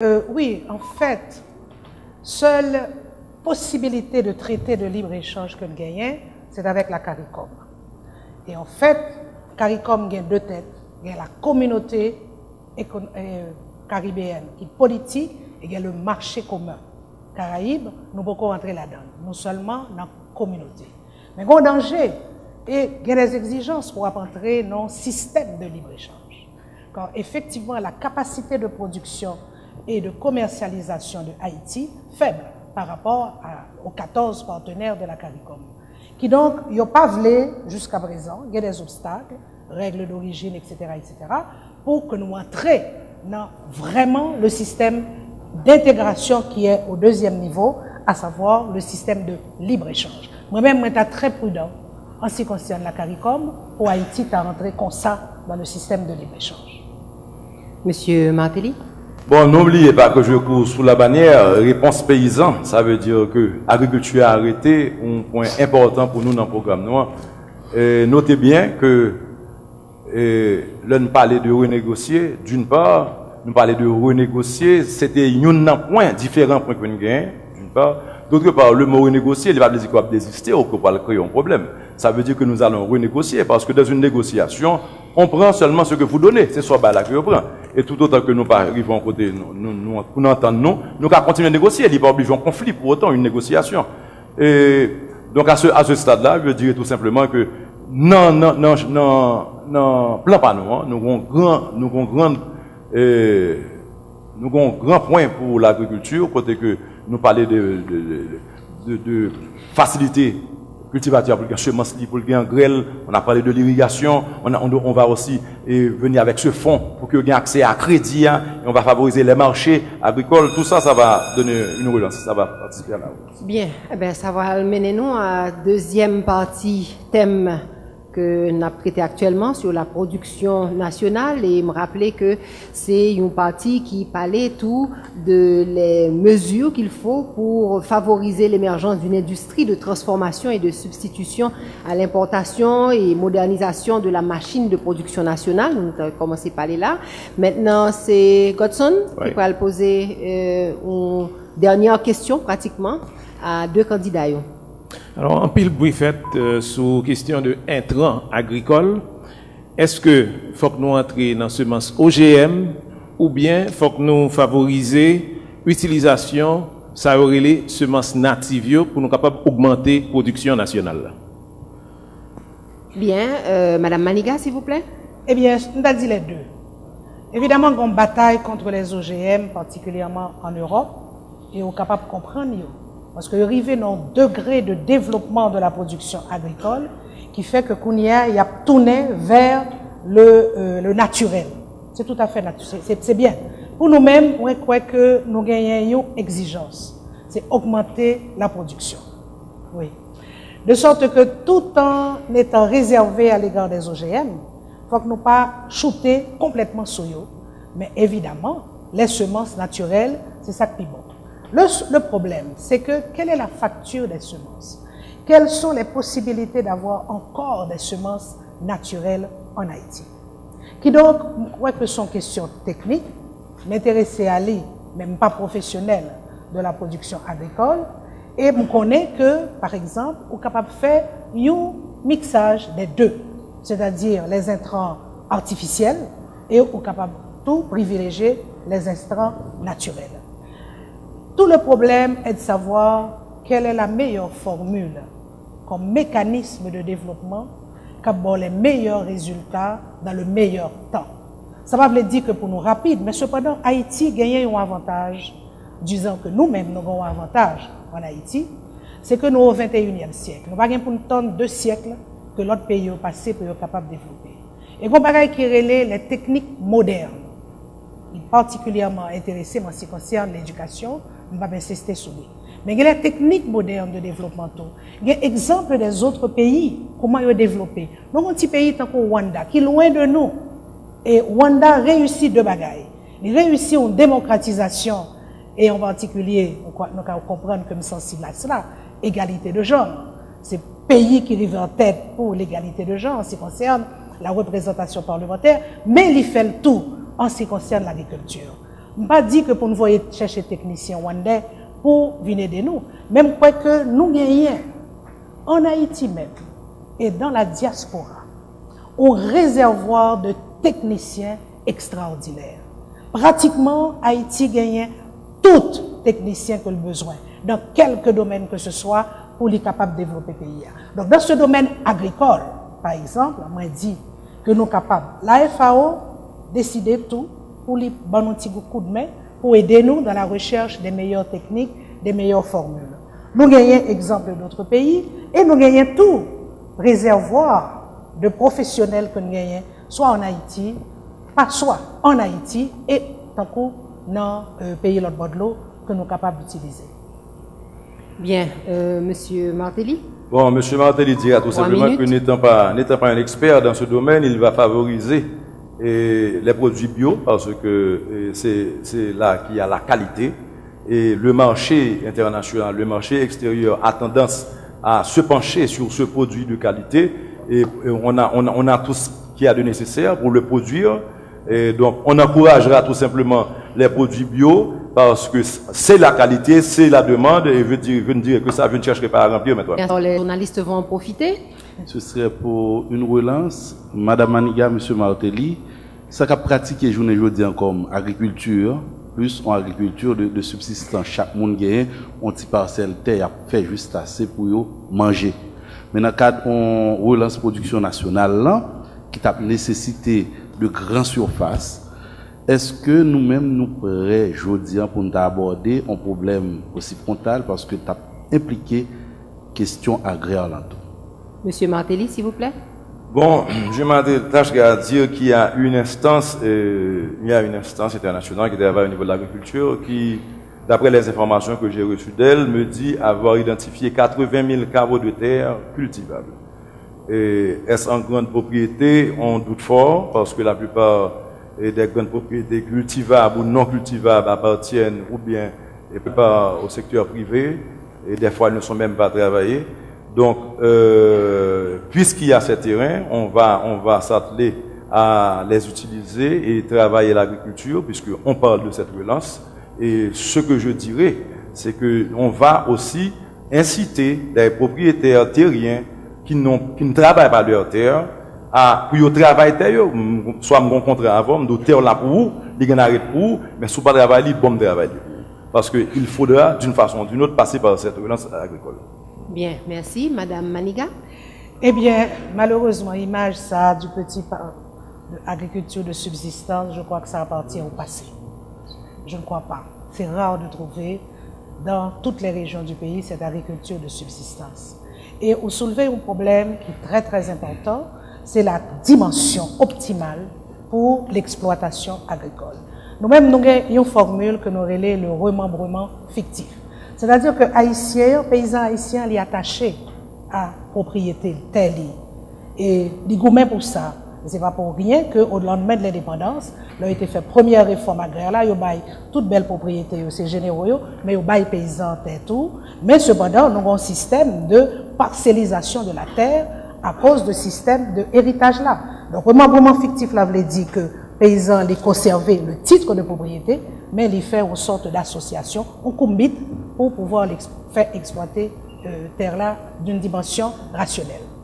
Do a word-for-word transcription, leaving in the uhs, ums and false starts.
Euh, wi, anfèt, sèl posibilite de trete de libre echanj ke n genyen, se avèk la CARICOM. E anfèt, CARICOM gen de tèt, gen la kominote ekon- eh, karibeyèn ki politik e gen le mache komen. Karayib, nou poko rantre ladan l. Nou sèlman nan kominote. Men gen yon danje e gen des egzijans pou w ap antre nan yon sistèm de libre echanj. Kan efektivman la kapasite de pwodiksyon e de komèsyalizasyon de Ayiti fèb pa rapò a, aux quatorze partenaires de la CARICOM. Kidonk, yo pa vle, jiska prezan, gen des obstak, règle d'origine, et cetera, et cetera, pou ke nou antre nan vrèman le système d'intégration qui est au deuxième niveau, à savoir le système de libre-échange. Mwen menm, mwen ta trè pridan an si konsène la CARICOM pou Ayiti ta rantre konsa dans le système de libre-échange. Mesye Martelly? Bon, n'oubliez pas que je cours sous la bannière réponse paysan, ça veut dire que agriculture a été un point important pour nous dans le programme noir. Et notez bien que e, lè n pale de renegosye, d'une part, nou pale de renegosye, se te youn nan pwen, diferan pwen ke n genyen, d'une part. D'autre part, le mot renégocier, li pa vle di ke w ap deziste ou ke w pral kreye yon pwoblèm. Ça veut dire que nous allons renégocier, parce que dans une négociation, on prend seulement ce que vous donnez, se sa w bay la ke yo pran. E tout otan ke nou pa rive yon kote, nou, nou, nou, pou nou antann nou, nou ka kontinye negosye, li pa oblije yon konfli pou otan, yon negosyasyon. E, donk, à ce, à ce stade-là, je dirais tout simplement que nan, nan, nan, nan, nan plan pa nou an, nou gon gran, nou gon gran, e, nou gon gran pwen pou lagrikilti, kote ke nou pale de, de, de, de, de fasilite kiltivatè pou l gen semans li, pou l gen angrè l. On a parlé de l'irrigation, on a, on, on va aussi, e, venir avec ce fonds pour que gen aksè a kredi a, et on va favoriser les marchés agricoles. Tout ça, ça va donner une relance, ça va participer à la relance. Byen, eben, sa va al mennen nou a dezyèm pati tèm ke n ap trete aktyèlman sur la production nationale, e m raple ke se yon pati ki pale tou de les mesures qu'il faut pour favoriser l'émergence d'une industrie de transformation et de substitution à l'importation et modernisation de la machine de production nationale. Nou te kòmanse pale la. Mentnan, se Godson ki pral poze, euh, yon dènyè kesyon pratikman a de kandida yo. Alò, anpil bri fèt, euh, sou kesyon de entran agrikòl. Èske fòk nou antre nan semans O G M oubyen fòk nou favorize itilizasyon sa yo rele semans natif yo pou nou kapab ogmante pwodiksyon nasyonal la? Byen, euh, Madam Maniga, silvouplè. Ebyen, m ta di les deux. Evidaman, gen yon batay kont les O G M, patikilyèman an Ewòp, e ou kapab konprann yo. Paske yo rive nan yon degre de devlopman de la pwodiksyon agrikòl ki fè ke kounye a, y ap tounen vè le, euh, le naturel. Se toutafè natu-, se, se, se byen. Pou nou menm, mwen kwè ke nou genyen yon egzijans. Se ogmante la pwodiksyon. Wi. De sorte que tout en étant réservé à l'égard des O G M, fòk nou pa choute konplètman sou yo, men evidaman, les semences naturelles, se sa k pi bon. Le, le problème, c'est que quelle est la facture des semences? Quelles sont les possibilités d'avoir encore des semences naturelles en Haïti? Kidonk, m kwè ke se yon kesyon teknik, m enterese a li, men m pa pwofesyonèl de la pwodiksyon agrikòl, e m konnen ke, pa egzanp, ou kapab fè yon miksaj dè de, sètadi les intrants artificiels, e ou kapab tou privilejye les intrants naturels. Tout le problème est de savoir quelle est la meilleure formule comme mécanisme de développement k ap ba w les meilleurs résultats dans le meilleur temps. Sa pa vle di ke pou nou rapid, men sepandan, Ayiti genyen yon avantaj, dizon ke nou menm nou gen yon avantaj an Ayiti, se ke nou o venteyinyèm syèk. Nou pa gen pou n tann de syèk ke lòt peyi yo pase pou yo kapab devlope. E gen yon bagay ki rele les techniques modernes. Li patikilyèman enterese m an se ki konsène ledikasyon, m p ap ensiste sou li. Men gen les techniques modernes de développement tou. Gen egzanp dè zòt peyi, kòman yo devlope. Nou gen yon ti peyi tankou Rwanda, ki lwen de nou. E Rwanda reyisi de bagay. Li reyisi yon demokratizasyon, e an patikilye, nou ka, nou ka konprann ke m sansib a sela, egalite de jan. Se peyi ki rive an tèt pou legalite de jan an se ki konsène la reprezantasyon parlemantè, men li fè l tou an se ki konsène lagrikilti. M pa di ke pou n voye chèche teknisyen Rwandè pou vin ede nou, men m kwè ke nou genyen, en Haïti même et dans la diaspora, un réservoir de techniciens extraordinaires. Pratikman, Ayiti genyen tout teknisyen ke l bezwen, dans quelque domaine que ce soit, pou li kapab devlope peyi a. Donk, dans ce domaine agricole, par exemple, mwen di ke nou kapab, la F A O deside tou pou li ban nou ti koudmen pou ede nou dans la recherche des meilleures techniques, des meilleures formules. Nou genyen egzanp de d'autres pays, e nou genyen tou rezèvwa de pwofesyonèl ke n genyen, swa an Ayiti, pa swa an Ayiti, e tankou nan euh, peyi lòt bò dlo ke nou kapab itilize. Bien, euh, Monsieur Martelly. Bon, M. Martelly dira tout simplement que n'étant pas, n'étant pas un expert dans ce domaine, il va favoriser et les produits bio parce que euh, c'est c'est là qu'il y a la qualité et le marché international, le marché extérieur a tendance à se pencher sur ce produit de qualité et, et on, a, on, a, on a tout ce qu'il y a de nécessaire pour le produire. Et donc, on encouragera tout simplement les produits bio parce que c'est la qualité, c'est la demande et je, dis, je ne dirais que ça, je ne chercherai pas à remplir mes trois. Bien sûr, les journalistes vont en profiter. Ce serait pour une relance. Madame Maniga, Monsieur Martelly, sa k ap pratike jounen jodi an kòm agrikilti, plis yon agrikilti de, de sibsistans, chak moun genyen yon ti pasèl tè y ap fè jistase pou yo manje. Men nan kad yon relans pwodiksyon nasyonal lan, ki t ap nesesite de gran sifas, èske nou menm nou prè jodi an pou n ta abòde yon pwoblèm osi fwontal paske l t ap enplike kestyon agrè lan tou? Monsieur Martelly, s'il vous plaît. Bon, je m'attacherai à dire qu'il y a une instance, euh, il y a une instance internationale qui travaille au niveau de l'agriculture qui, d'après les informations que j'ai reçues d'elle, me dit avoir identifié quatre-vingt mille carreaux de terre cultivables. Et est-ce en grande propriété? On doute fort parce que la plupart eh, des grandes propriétés cultivables ou non cultivables appartiennent ou bien eh, pas au secteur privé et des fois elles ne sont même pas travaillées. Donc, euh, puisqu'il y a ces terrains, on va, on va s'atteler à les utiliser et travailler l'agriculture, puisqu'on parle de cette relance. Et ce que je dirais, c'est qu'on va aussi inciter des propriétaires terriens qui, qui ne travaillent pas leur terre à, pou yo travay tè yo, swa m gon kontra avè w, m di w tè w la pou ou, li gen arèt pou ou, men si w pa travay li, bon m travay li pou ou. Parce que il faudra, d'une façon ou d'une autre, passer par cette relance agricole. Bien, merci. Madame Maniga. Ebyen, malerezman, imaj sa a du petit pa- de agriculture de subsistance, je crois que ça appartient au passé. Je ne crois pas. C'est rare de trouver dans toutes les régions du pays cette agriculture de subsistance. Et ou soulevez un problème qui est très très important, c'est la dimension optimale pour l'exploitation agricole. Nou menm nou gen yon fòmil ke nou rele le remembrement fictif. Sètadi ke ayisyen, peyizan ayisyen, li atache a pwopriyete tè li. E li goumen pou sa. Se pa pou ryen ke o landmen de lendepandans, lè yo te fè premyè refòm agrè la, yo bay tout bèl pwopriyete yo, se jenero yo, men yo bay peyizan tè tou. Men sepandan, nou gen yon sistèm de parselizasyon de la tè akoz de sistèm de eritaj la. Donk, remembrement fictif la vle di ke peyizan li konsève le titre de propriété, men li fè yon sòt d'association, yon koumbit pou pouvwa fè eksplwate tè la d'une dimension rationnelle.